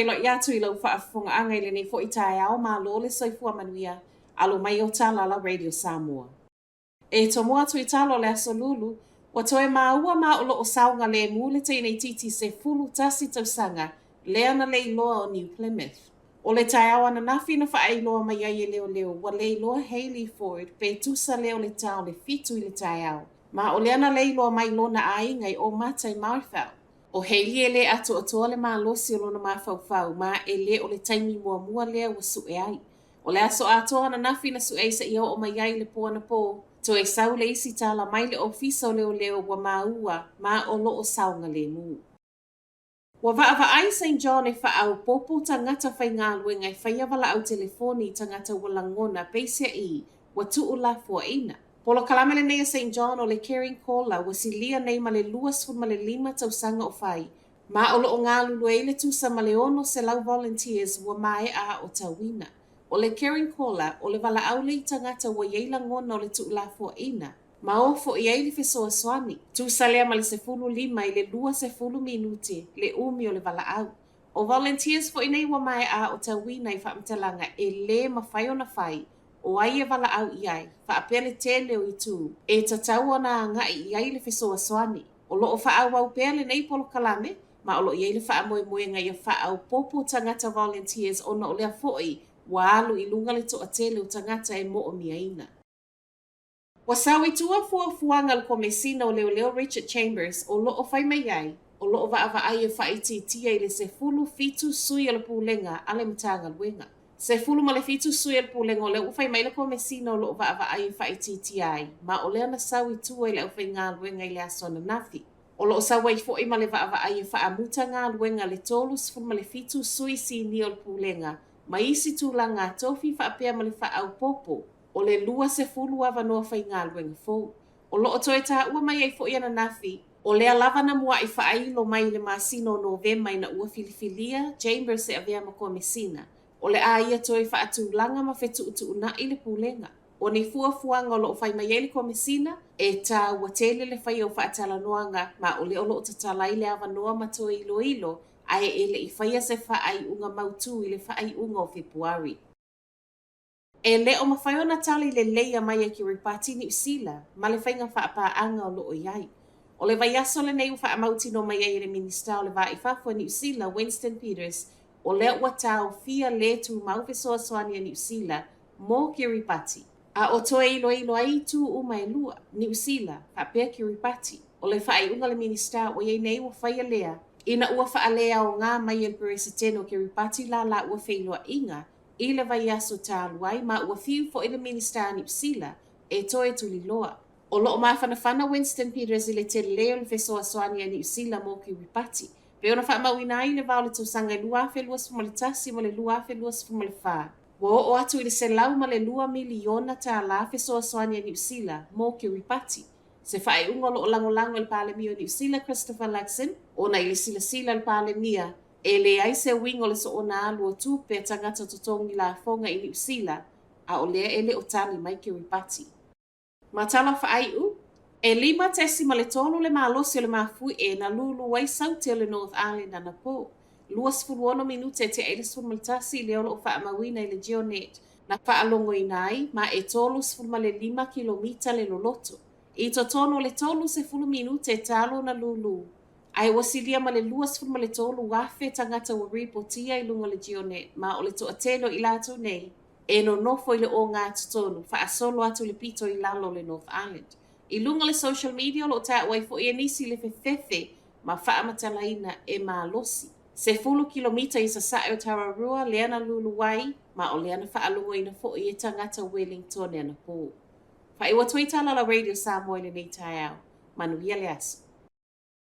faafeiloai atu i lau faafofogaaga i lenei foi taeao, malo le soifua manuia, alo mai o Talala Radio Samoa. E tomo atu i talo o le Aso Lulu, ua toe maua ma o lo o saogalemu le teine itiiti 11 tausaga lea na leiloa o New Plymouth. O le taeao ananafi na faailoa mai ai e leoleo ua leiloa Hayley Ford pe tusa lea o le ta o le 7 i le taeao, ma o lea na leiloa mai lona aiga i Omata i Marfell. ʻO Hayley e le atoatoa le malosi o lona mafaufau ma e le o le taimi muamua lea ua suʻe ai. O le aso atoa ananafi na suʻe ai seia oo mai ai i le po anapo, toe sau le isi tala mai le ofisa o leoleo ua maua ma o lo o saogalemu. Ua vaavaai Saint John e faaopoopo tagata faigaluega e faia valaau telefoni i tagata ua lagona peiseai ua tuulafoaiina. Polokalame lenei a Saint John o le Caring Caller ua silia nei ma le 25 tausaga o fai, ma o lo o galulue ai le tusa ma le 600 volunteers ua maea aotauina. O le Caring Caller, o le valaau lea i tagata ua i ai lagona o le tuulafoaiina, ma o foi ai le fesoasoani. Tusa lea ma le 15 i le 20 minute le umi o le valaau. O volunteers foi nei ua maea aotauina i faamatalaga e lē mafai ona fai o ai e valaau i ai, faapea le tele o itu e tatau ona agai i ai le fesoasoani. O lo o faaauau pea lenei polokalame, ma o lo o i ai le faamoemoega ia faaopoopo tagata volunteers ona o lea foi ua alu i luga le toatele o tagata e moomiaina. Ua sau i tua fuafuaga a le Komesina o Leoleo Richard Chambers o lo o fai mai ai, o lo o vaavaai e faaitiitia i le 17 sui o le Pulega a le Matagaluega. 17 sui o le Pulega o lea ua fai mai le Komesina o lo o vaavaai e faaitiitia ai, ma o lea na sau i tua i le aufaigaluega i le aso ananafi. O lo o sau ai foi ma le vaavaai e faamuta galuega le 37 sui sinia o le Pulega ma isi tulaga tofi faapea ma le faaopoopo o le 20 avanoa faigaluega fou. O lo o toe taua mai ai foi ananafi, o lea lava na muai faailo mai i le masina o Novema ina ua filifilia Chambers e avea ma Komesina, o le a ia toe faatulaga ma fetuutuunai le Pulega. O ni fuafuaga o lo o fai mai ai le Komesina, e taua tele le faia o faatalanoaga ma o lea o lo o tatala ai le avanoa ma toe iloilo ae e le i faia se faaiuga mautū i le faaiuga o Fepuari. E le o mafai ona tali leleia mai e Kiripati Niu Sila ma le faiga faapaaga o lo o i ai. O le vaiaso lenei ua faamautinoa mai ai e le Minisita o le Va i Fafo a Niu Sila, Winston Peters, o lea ua taofia lē tumau fesoasoani a Niu Sila mo Kiripati. A o toe iloilo ai itu uma e lua, Niu Sila faapea Kiripati. O le faaiuga a le Minisita ua i ai nei ua faia lea, ina ua faaleaoga mai e le Peresetene o Kiripati la laua feiloaiga i le vaiaso talu ai ma ua fiu foi le Minisita a Niu Sila e toe tuliloa. O lo o mafanafana Winston Peters i le telē o le fesoasoani a Niu Sila mo Kiripati, pei ona faamauina ai i le va o le tausaga e 2021 ma le 2024, ua oo atu i le $102 miliona tālā fesoasoani a Niu Sila mo Kiripati. Se faaiuga o lo o lagolago e le Palemia o Niu Sila Christopher Luxon, ona i le silasila a le Palemia, e leai se uiga o le soona alu o tupe a tagata totogi lafoga i Niu Sila, a o lea e le o tali mai Kiripati. Ma tala faaiu, e 5.3 le malosi o le mafuie na lūlū ai saute o le North Island anapō. 26 minute e tea i le 11 lea o lo o faamauina i le GeoNet na faalogoina ai ma e 35 kilomita le loloto. I totonu o le 30 minute talu ona lūlū, ae ua silia ma le 23,000 tagata ua ripotia i luga o le GeoNet ma o le toatele o i latou nei e nonofo i le ogatotonu faasolo atu i le pito i lalo o le North Island. I luga o le social media o lo o taua ai foi e nisi le fefefe ma faamatalaina e malosi. 10 kilomita i sasae o Tararua lea na lūlū ai ma o lea na faalogoina foi e tagata Wellington anapō. Faaiu atu ai Talala Radio Samoa i lenei taeao. Manuia le aso.